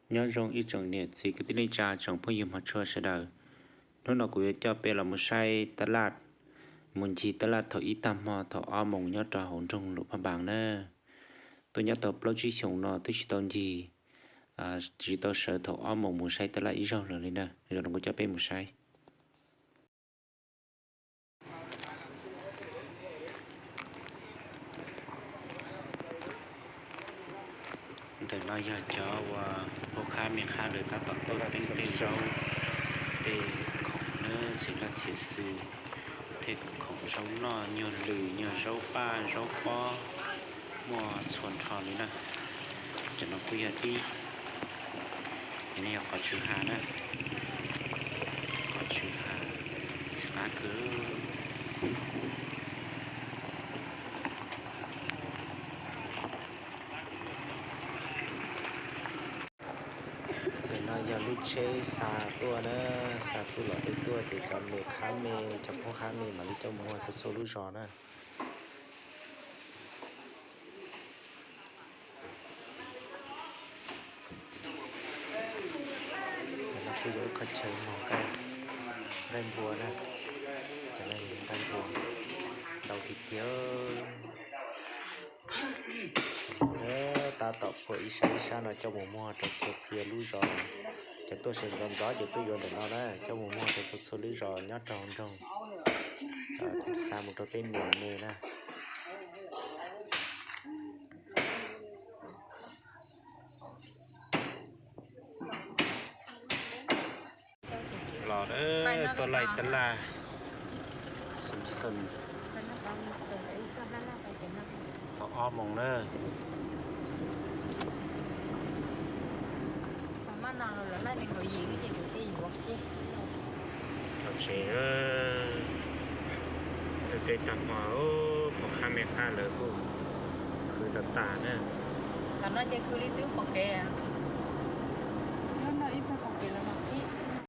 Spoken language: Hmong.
Nyob zoo ib tsoom niam txiv kwv tij neej tsa tsoom phooj ywg hmov tshua sawv daws. Hnub no kuv yuav coj peb los mus saib tab laj, mus ncig tab laj thaum ib tag hmo thaum ob moos nyob rau hauv nroog Luam Phaj Npaas na. Tuaj nyob tau plaub tsib xyoos no twb tsis tau ncig, tsis tau sawv thaum ob moos mus saib tab laj ib zaug lawm li na. Zaum no kuv coj peb mus saib. Ntawm no yog cov uas pab qhab me qhab lawv tab tom tuaj teeb tej zaub, tej khoom na, txiv laj txiv xwm, tej khoom zaub noj, nyuag lws, nyuag zaub paj, zaub pob, muaj txhua nrho li na. Cov no kuj yog dib, ces no yog qhov tswv ha na, qhov tswv ha, txiv qab kawg. Ntawm no yog lub tsheb xa tuaj na, xa txuj lom tej tuaj ces cov me qhab me, cov pab qhab me mam li coj mus muag txhua txhua lub zos na. Ntawm no kuj yog ib qho chaw muag nqaij, nqaij npua na, cov no nqaij npua ntau tiag tiag. Tab tom phua ib sab ib sab no coj mus muag rau txhua txhia lub zos. Cov tuaj sawv ntxov ntxov ces tuaj yuav ntawm no na, coj mus muag rau txhua txhua lub zos nyob rau hauv nroog, xa mus rau tej niam me na. Los tuaj laij tab laj, xum xum, thaum ob moos na. Los tsev, tej tag hmo, pab qhab me qhab lawv kuj khwv tas tas na. Tam no ces khwv li twb pom kev.